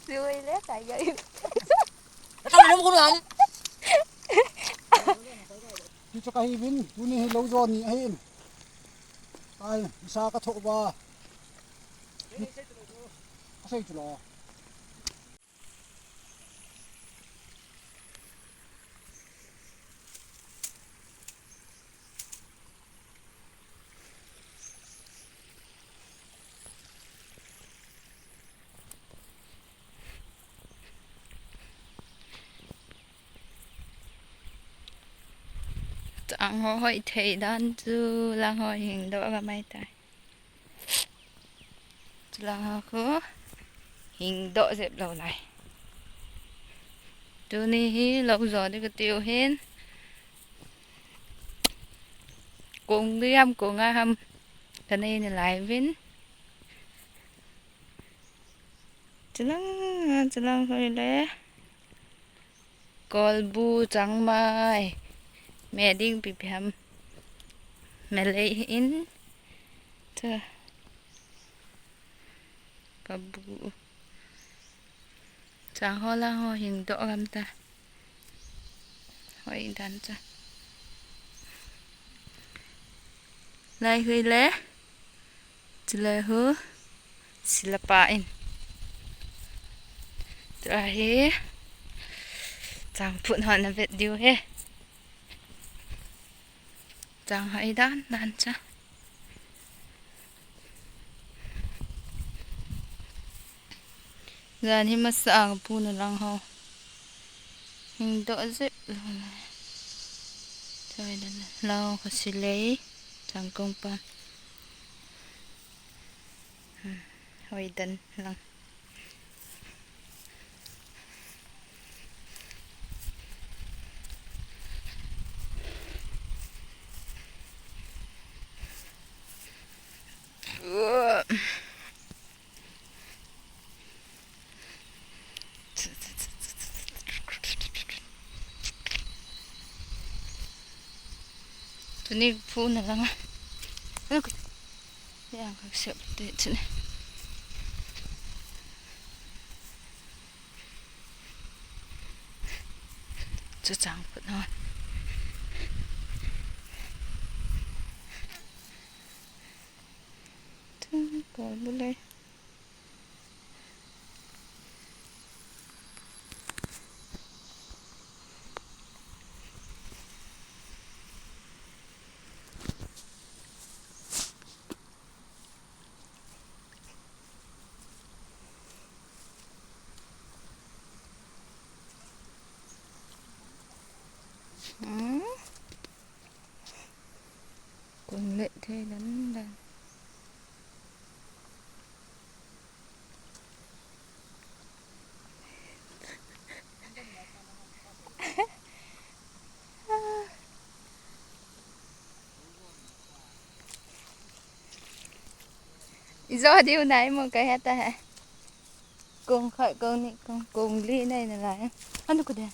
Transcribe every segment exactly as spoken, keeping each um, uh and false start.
Chui le, kai gai. Ka tang nom ko lam. Ti chu ka hi vin, tuni hi lo jo ni ahin. Ai, sa ka tho ba. Ka sei chu lo. Chang ho hoi thei dan chu lang ho hing doh ka mai tai. Chulang ho khu hing doh jep lou lai. Tuni hi lo jo ding ka tiu hin. Kong ding ham, kong a ham. Ka nei na lai vin. Chulang, chulang hoi le. Kolbu changmai. Me ding pi pi ham. Me lei in. Cha. Ka bu. Chang ho lang ho hing doh gam ta. Hoi dan cha. Lai hui le. Chule hu. Silapa in. Tua hi. Chang phun ho na vet diu he. Chang hoi dan dan cha. Jan hi masa ang pu na lang ho. Hing doh jep lou na. Choi dan lang ho ka silei. Chang kong pa. Hmm, hoi dan lang. Tuni phun na lang a. Yang ka sep te chini. Chu chang phut na. Chu ka bu le. Hmm. Kong le thei dan dan. Ijo diu nai mo ka heta he. Kong khat, kong ni, kong, kong li nai na lai. Anu ko de.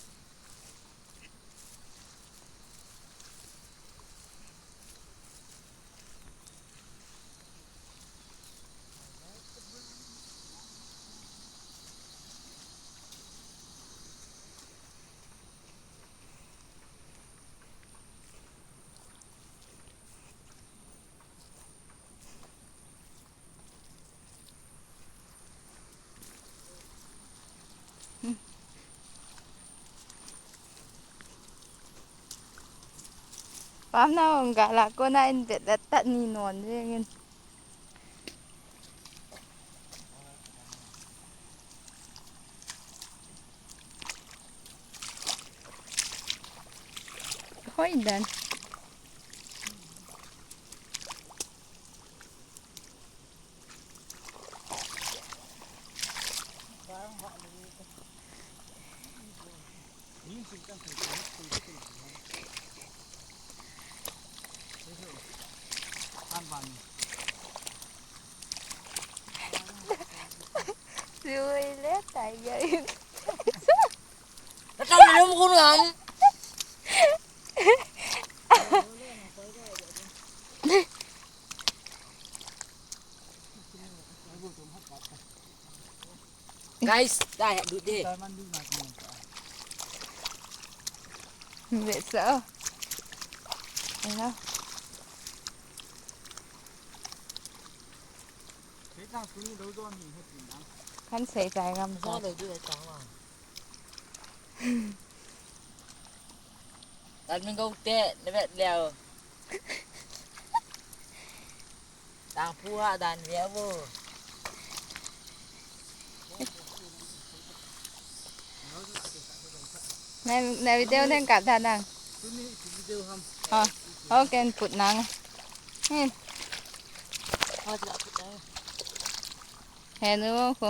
Pam na ong ga la ko na in bet la tat ni non jeng in. Hoi dan. Chui le tai gai. Ka tang na nom ko lam. Guys, dai ha du de. Ve sa. Ina. Kan sei tai ngam sa. Dan min go te, na vet leo. Tang pu ha dan ve vo. Na, na video den kap da nang. Ha, ho ken put nang. Hin. He nu ko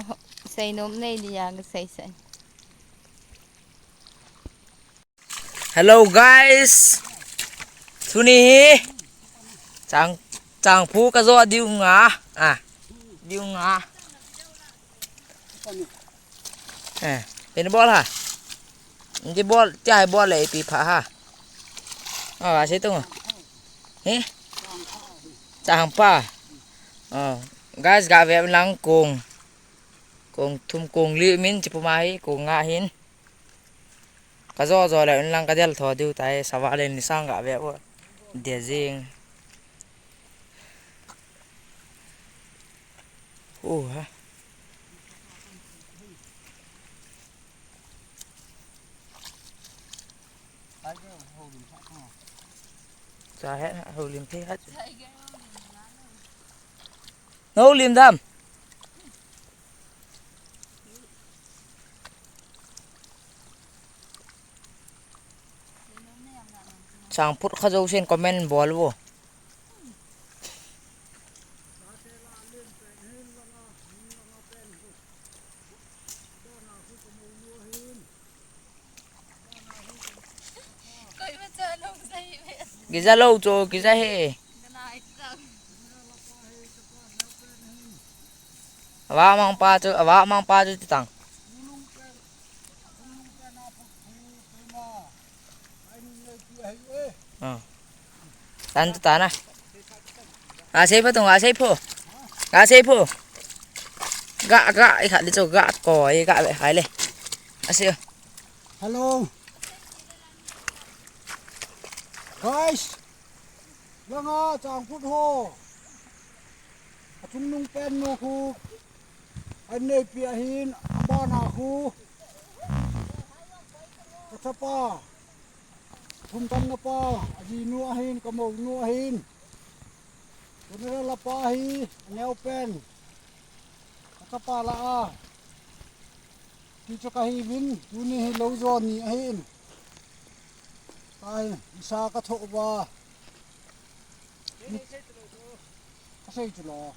sei nom nei dia ka sei sei. Hello guys. Tuni hi chang, chang pu ka jo diu nga. Ah. Diu nga. Eh, pin bol ha. Ndi bol, chai bol le pi pha ha. Ah, asi tu. Eh? Chang pa. Oh, guys, ga ve lang kong. Kong thum kong li min chi pu ma hi, kong nga hin. Ka jo jo le, un lang ka del tho diu tai, sava le ni sang ga ve vo. De jing. Uh, ha. Sa he, ho lim the ha. No lim dam. Chang put kha jo sen comment bol vo. Kija lo cho, kija he. Awa mang pa chu, awa mang pa chu ti tang. Ah. Tan tu tan ah. Ga sei pho tung, ga sei pho. Ga sei pho. Ga, ga, i khat li chu ga ko, i ga ve hai le. Asi. Hello. Guys. Langa chang put ho. Achung nung pen nu khu. An nei pi ahin, abana khu. Ka chapa. Thum tan na pa, ajinu ahin, ka mounu ahin. General apa hi, aneo pen. Ka chapa la a. Ti chu ka hi vin, tuni hi lo jo ni ahin. Ai, isa ka tho ba. Ka sei chu lo.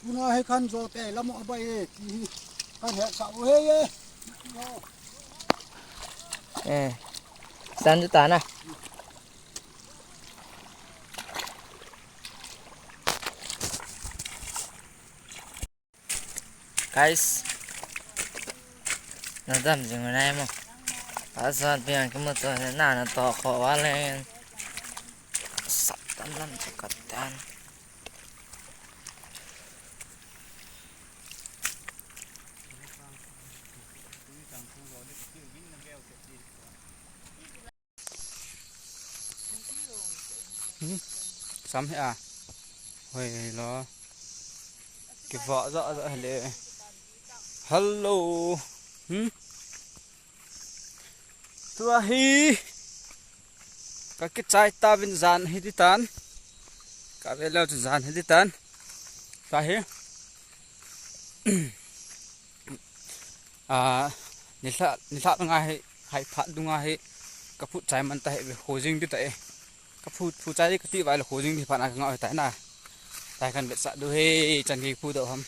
Tuna hi khan jo te lam a bai e, ti hi kan he sa u he ye. Eh, san chu ta na. Guys, na dam jing na mo. Asa piang kimu to na na to ko walen. Satan lam chakatan. Hmm? Sam he a. Hoi lo. Kiva ja ja le. Hello. Hmm? Tua hi. Ka kichai ta vin jan hi di tan. Ka ve leo chu jan hi di tan. Tua hi. Ah, nilhah, nilhah nga hi, hai phat dunga hi, ka phut chai man ta hi ve, ho jing di ta e. Ka phut, phut chai di ka ti vai lo ho jing di phat na ka nga tai na. Tai kan vet sa du he, chan ki phu do ham.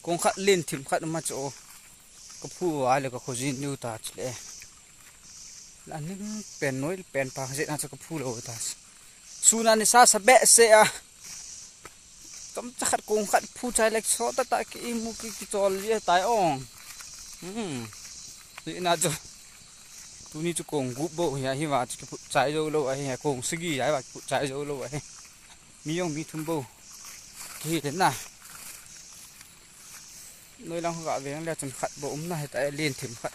Kong khat len thim khat ma chu. Ka phu vai le ka kho jin diu ta chule. La ning pen noi pen pa jet na chu ka phu lo ta. Suna ni sa sa be se a. Chomcha khat kong khat phu chai le so ta ta ki imu ki ki chol li tai ong. Hmm. Ina chu. Tuni chu kong gup bou hi ahi va chu kiphut chai jou lou ahi, kong sagi ahi va kiphut chai jou lou ahi. Mi jong mi thum bou. Kihi le na. Noi lang ga veng le chun khat bou um na hita, len thim khat.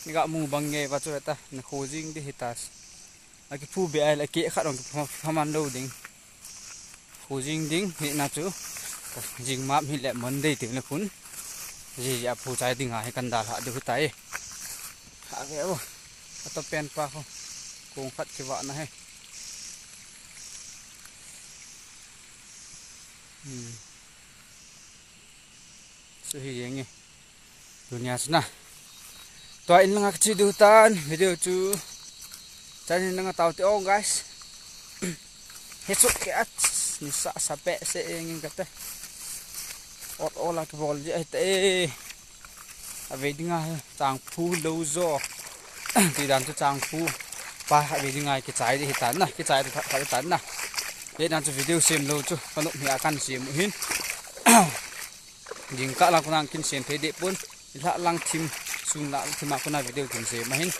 Ni ga mu bang nge va chu ta, na kho jing di hita. A kiphu be ai le ke khat ong kiphu phaman lou ding. Kho jing ding, hina chu. Jing map hi le Monday ti le khun. Ji ji a phu chai ding a hi kan dal ha du tai. Ha ve o. A to pen pa kho. Kong khat ki va na he. Hmm. Su hi jeng e. Dunia chu na. Tua in langa ka chi du tan video chu. Chan in langa tau te ong guys. He chu ke at ni sa sa pe se eng in ka te. Ot ola ke bol je ai te. A ve dinga chang phu lo jo. Ti dan chu chang phu. Pa a ve dinga ke chai di hi tan na. Ke chai di ta ta tan na. Ye nan chu video sem lo chu. Ka nup hi a kan sem u hin. Jingkah lang kona kin sem thei deh pon. Hla lang thim, sun lang thim a kona video kin sem ahin.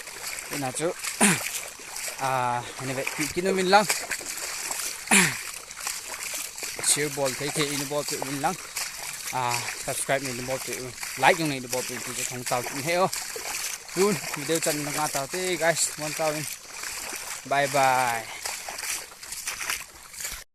Ina chu, ah, ina ve, pi kin um in lang. Share bol thei thei in bol thei in lang. Ah, subscribe nei bol thei, like jong nei bol thei, ti chu thong tau kin he o. Tun, video chan na nga tau te, guys, mon tau in. Bye bye.